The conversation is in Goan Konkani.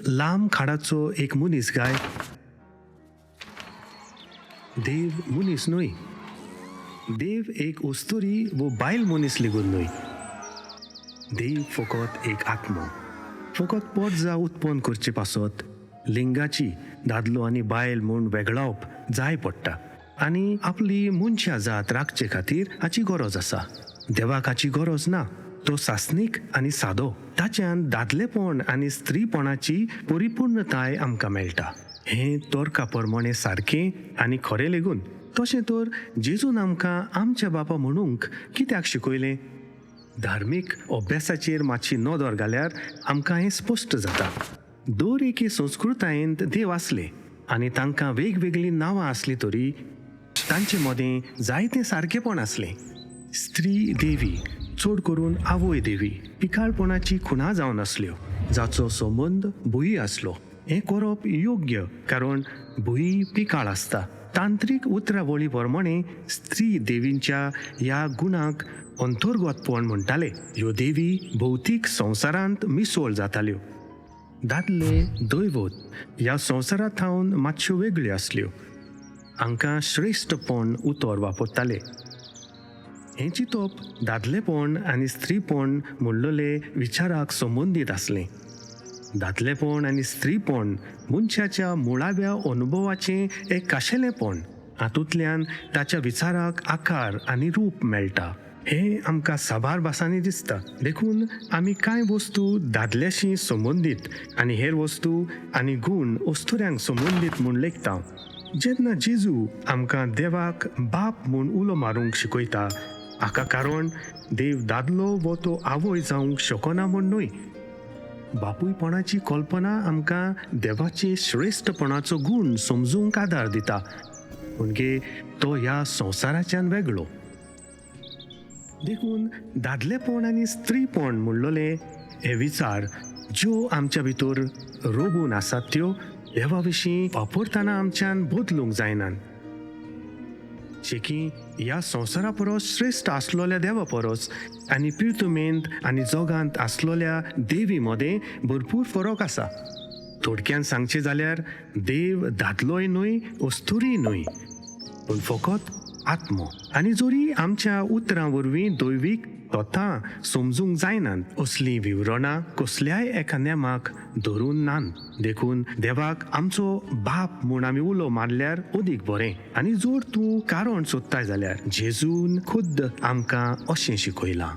लांब खाडाचो एक मनीस गाय? देव मनीस न्हय. देव एक अस्तुरी वो बायल मनीस लेगून न्हय. देव फकत एक आत्मो. फकत पोटजा उत्पन्न करचे पासत लिंगाची दादलो आनी बायल म्हूण वेगळावप जाय पडटा आनी आपली मनशा जात राखचे खातीर हाची गरज आसा. देवाक हाची गरज ना. तो सासणीक आनी सादो. ताच्यान दादलेपण आनी स्त्रीपणाची परिपूर्णताय आमकां मेळटा. हें तर्का प्रमाणें सारकें आनी खरें लेगून. तशें तर जेजून आमकां आमच्या बापा म्हणूंक कित्याक शिकयलें? धार्मीक अभ्यासाचेर मातशी नदर घाल्यार आमकां हें स्पश्ट जाता. दर एके संस्कृतायेंत देव आसले आनी तांकां वेगवेगळीं नांवां आसलीं तरी तांचे मदें जायतें सारकेपण आसलें. स्त्री देवी, चड करून आवय देवी, पिकाळपणाची खुणा जावन आसल्यो, जाचो संबंद भुंय आसलो. हें करप योग्य कारण भुंय पिकाळ आसता. तांत्रीक उतरावळी प्रमाणे स्त्री देवींच्या ह्या गुणाक अंतर्गतपण म्हणटाले. ह्यो देवी भौतीक संवसारांत मिसळ जाताल्यो. दादले दैवत ह्या संवसारा थावन मातश्यो वेगळ्यो आसल्यो. हांकां श्रेश्ठपण उतर वापरताले. हें चिंतप दादलेपण आनी स्त्रीपण म्हणलेले विचाराक संबंदीत आसलें. दादलेपण आनी स्त्रीपण मनशाच्या मुळाव्या अनुभवाचें एक खाशेलेपण. हातूंतल्यान ताच्या विचाराक आकार आनी रूप मेळटा. हें आमकां साबार भासांनी दिसता. देखून आमी कांय वस्तू दादल्याशी संबंदीत आनी हेर वस्तू आनी गूण अस्तुऱ्यांक संबंदीत म्हूण लेखता. जेन्ना जेजू आमकां देवाक बाप म्हूण उलो मारूंक शिकयता, हाका कारण देव दादलो वो तो आवय जावंक शकना म्हूण न्हय. बापूयपणाची कल्पना आमकां देवाचे श्रेश्ठपणाचो गूण समजूंक आदार दिता, म्हणजे तो ह्या संवसाराच्यान वेगळो. देखून दादलेपण आनी स्त्रीपण म्हणलेले हे विचार ज्यो आमच्या भितर रोगून आसात त्यो देवा विशीं वापरतना आमच्यान बदलूंक जायनात. शेकी ह्या संवसारा परस श्रेश्ठ आसलेल्या देवा परस आनी पिर्तुमेंत आनी जगांत आसलेल्या देवी मदें भरपूर फरक आसा. थोडक्यान सांगचें जाल्यार देव दादलोय न्हय, अस्तुरीय न्हय, पूण फकत आत्मो. आनी जरी आमच्या उतरां वरवीं दैवीक तथां समजूंक जायनात, असलीं विवरणां कसल्याय एका नेमाक धरून नात. देखून देवाक आमचो बाप म्हूण आमी उलो मारल्यार अदीक बरें. आनी जर तूं कारण सोदताय जाल्यार जेजून खुद्द आमकां अशें शिकयलां.